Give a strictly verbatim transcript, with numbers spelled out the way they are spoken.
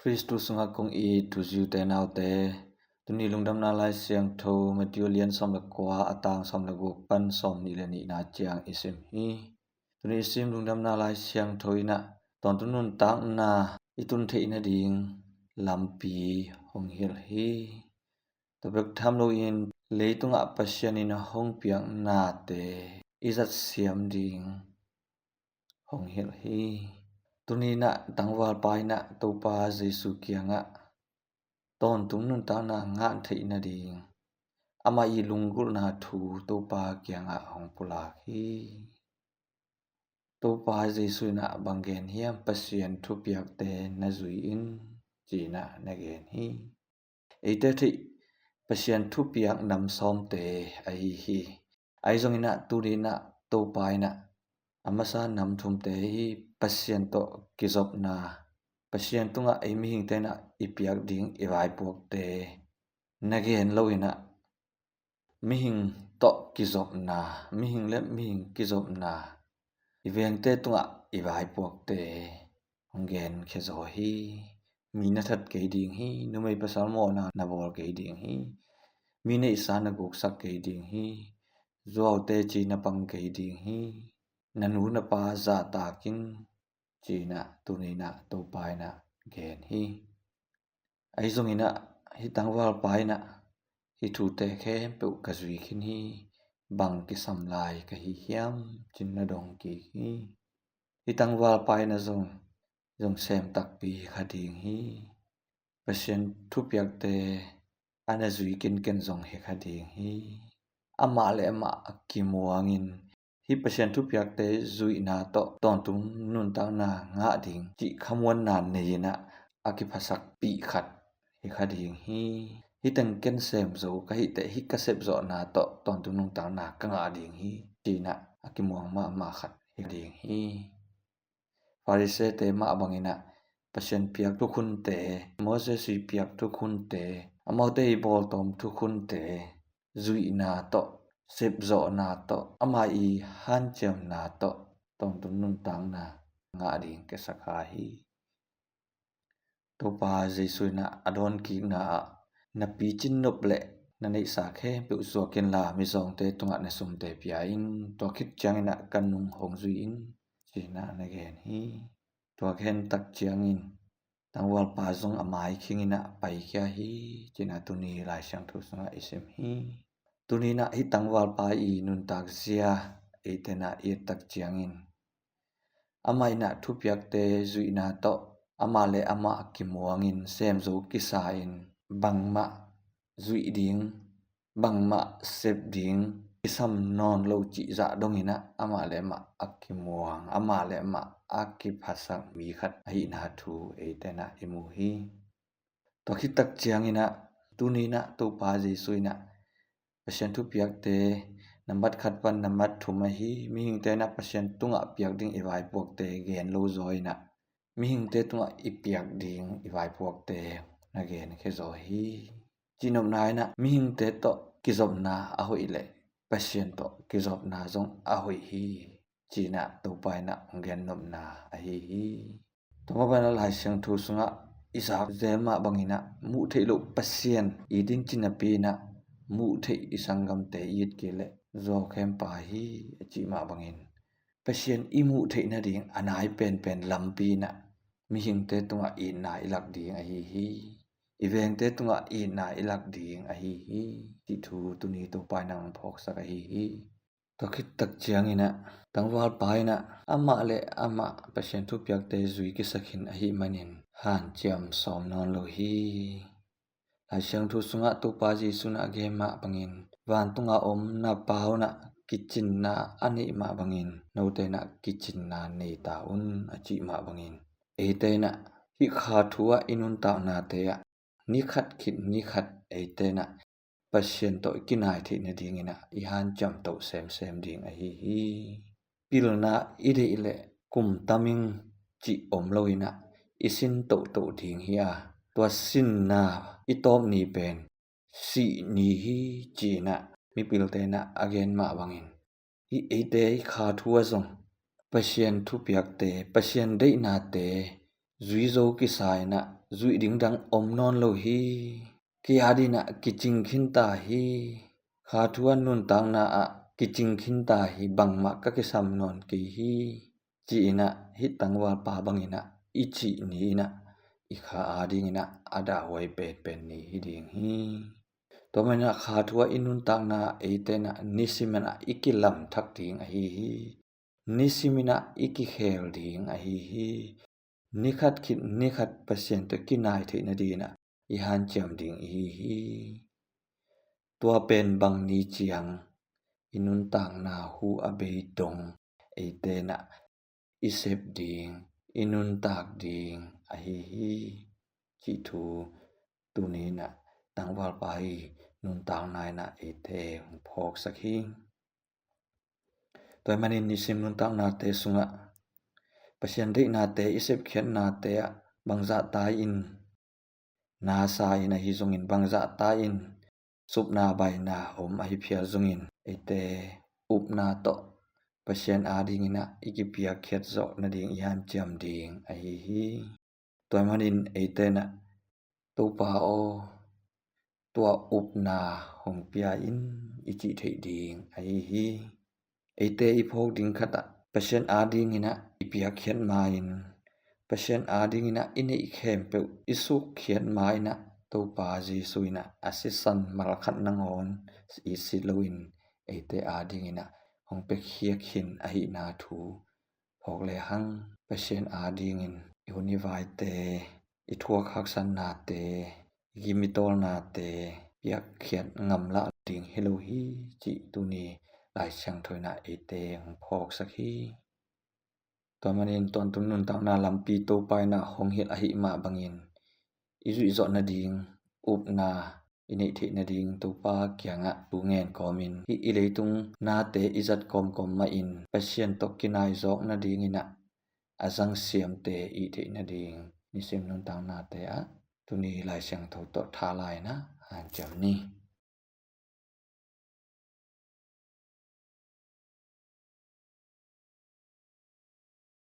Khristu sungah kong it u zi u te nau te, tuni Lungdamna Lai Siangtho Matthew lian sawm le kua, a tang sawm le guk pan sawm nih le nihna ciang i sim hi. Tuni i sim Lungdamna Lai Siangtho in ah tawntung nuntakna i tun theih nading lampi hong hilh hi. Tua bek tham loin leitungah Pasian in hong piak nate i zat siam ding hong hilh hi. Tuni in ah tangvalpa in ah Topa Jesu kiangah tawntung nuntakna ngah theih nading amah i lunggulhna thu Topa kiangah hong pulak hi. Topa Jesu in ah bang gen hiam? Pasian thupiakte na zui in, ci-in ah na gen hi. Eite theih Pasian thupiak nam sawmte ahi hi. Ahi zongin ah tuni in ah Topa in ah a masa nam thumte hi. Pasian tawh kizopna, Pasian tungah ei mihingte in ah i piak ding i vaipuakte na gen loin ah mihing tawh kizopna, mihing le mihing kizopna, i vengte tungah i vaipuakte hong genkhia zaw hi. Mi na that kei ding hi. Numei pasal mawhna na bawl kei ding hi. Mi neihsa na guksak kei ding hi. Zuaute ci na pang kei ding hi. Na nu na pa zahtak in, ci-in ah tuni in ah Topa in ah gen hi. Ahi zongin ah hih tangvalpa in ah hih thute khempeuh ka zui khin hi. Bang kisam lai ka hi hiam, ci-in na dong kik hi. Hih tangvalpa in ah zong, zong sem takpi kha ding hi. Pasian thupiakte a na zui kinken zong hi kha ding hi. Amah le amah a kimuangin hih Pasian thupiakte zuihna tawh tawntung nuntakna ngah ding cih khamuanna nei-in ah a kiphasakpih khat hi kha ding hi. Hih teng ken sem zo ka hih teh hih ka sepzawhna tawh tawntung nuntakna ka ngah ding hi, ci-in ah a kimuang mahmah khat hi ding hi. Farisee-te mah bangin ah Pasian piak thukhunte, Moses i piak thukhunte, amaute i bawltawm thukhunte zuihna tawh, sepzawhna tawh, ama i hanciamna tawh tawntung nuntakna ngah ding kisak hi. Topa Jesu in ah a dawnkikna ah, na picin nop le na neihsa khempeuh zuak inla mizawngte tungah na sumte pia in, tua khit ciangin ah ka nung hong zui in, ci-in ah na gen hi. Tua gen tak ciangin tangvalpa zong a mai khingin ah paikhia hi, ci-in ah tuni Lai Siangtho sungah i sim hi. Tuni in ah hih tangvalpa i nuntak zia eite in ah i et tak ciangin amah in ah thupiakte zuihna tawh amah le amah a kimuangin sem zo kisa-in bangmah zuih ding, bangmah sep ding kisam nawn lo cih zah dongin ah amah le amah a kimuang, amah le amah a kiphasak mi khat ahihna thu eite in ah i mu hi. Tua khit tak ciangin ah tuni in ah Topa Jesu in ah Pasian thupiakte nambat khat pan nambat thum ahi mihingte in ah Pasian tungah piak ding i vaipuakte gen lo zaw in ah mihingte tungah i piak ding i vaipuakte na genkhia zaw hi. Cihnopna in ah mihingte tawh kizopna a hoih leh Pasian tawh kizopna zong a hoih hi, ci-in ah Topa in ah hong gennopna ahi hi. Tua mah bangin ah Lai Siangtho sungah i zak zel mah bangin ah muh theih loh Pasian i din cinapi in ah muh theih i sanggamte i it kei leh zuau khempeuh hi, a cih mah bangin Pasian i muh theih nading a nai penpen lampi in ah mihingte tungah itna i lak ding ahi hi. I vengte tungah itna i lak ding ahi hi, cih thu tuni Topa in ah hong phawksak ahi hi. Tua khit tak ciangin ah tangvalpa in ah amah le amah Pasian thupiakte zui kisa khin ahih manin hanciam sawm nawn lo hi. Lai Siangtho sungah Topa Jesu in ah a gen mah bangin vantunga om na Pa un ah kicinna a neih mah bangin note in ah kicinna nei ta un, a cih mah bangin eite in ah hih kha thu ah i nuntaknate ah ni khat khit ni khat eite in ah Pasian tawh i kinai theih nadingin ah i hanciam toh semsem ding ahi hi. Pilna i deih leh kum tam ing cih om lo in ah i sin tohtoh ding hi a, tua sinna i tawp ni pen sih ni hi, ci-in ah mipilte in ah a gen mah bangin hih eite i kha thu ah zong Pasian thupiakte, Pasian deihnate zui zo kisa in ah zuih ding dang om nawn lo hi. Kei adingin ah kicing khinta hi. Kha thu a nuntakna ah kicing khinta hi, bangmah ka kisam nawn kei hi, ci-in ah hih tangvalpa bangin ah i cih ni-in ah i kha adingin ah a dahhuai penpen ni hi ding hi. Tua manin ah kha thu a i nuntakna eite in ah nisimin ah i kilamthak ding ahi hi. Nisimin ah i kikhel ding ahi hi. Nikhat khit nikhat Pasian tawh kinai theih nadingin ah i hanciam ding ihi hi. Tua pen bang ni ciang i nuntakna hu a bei dong eite in ah i sep ding, i nuntak ding ahi hi, cih thu tuni-in ah tangvalpa i nuntakna in ah eite hong phawksak hi. Tua ahih manin nisim nuntaknate sungah Pasian deihnate, i sepkhiatnate ah bangzah tai-in nasa in ahi zongin, bangzah tai-in supna baina om ahi phial zongin, eite upna tawh Pasian adingin ah i kipiakkhiat zawh nading i hanciam ding ahi hi. Tua ahih manin eite in ah Topa aw, tua upna hong pia in, i cih theih ding ahi hi. Eite i phawk ding khat ah Pasian adingin ah i piakkhiat ma-in, Pasian adingin ah i neih khempeuh i sukkhiat ma-in ah Topa Jesuh in ah a sisan malkhat nangawn i si loin eite adingin ah hong piakhia khin ahihna thu phawk lehang Pasian adingin i hun i vaite, i thuak haksatnate, i kimitawlnate piakkhiat ngamlah ding hi lo hi, cih tuni Lai Siangtho in ah eite hong phawksak hi. Tua manin tawntung nuntakna lampi Topa in ah hong hilh ahih mah bangin i zuih zawh nading upna i neih theih nading Topa kiangah thu ngen kawmin, hih i leitung nate i zat kawmkawm mahin Pasian tawh kinai zawk nadingin ah a zangsiamte i theih nading nisim nuntaknate ah tuni Lai Siangtho tawh tha lai-in ah hanciam ni.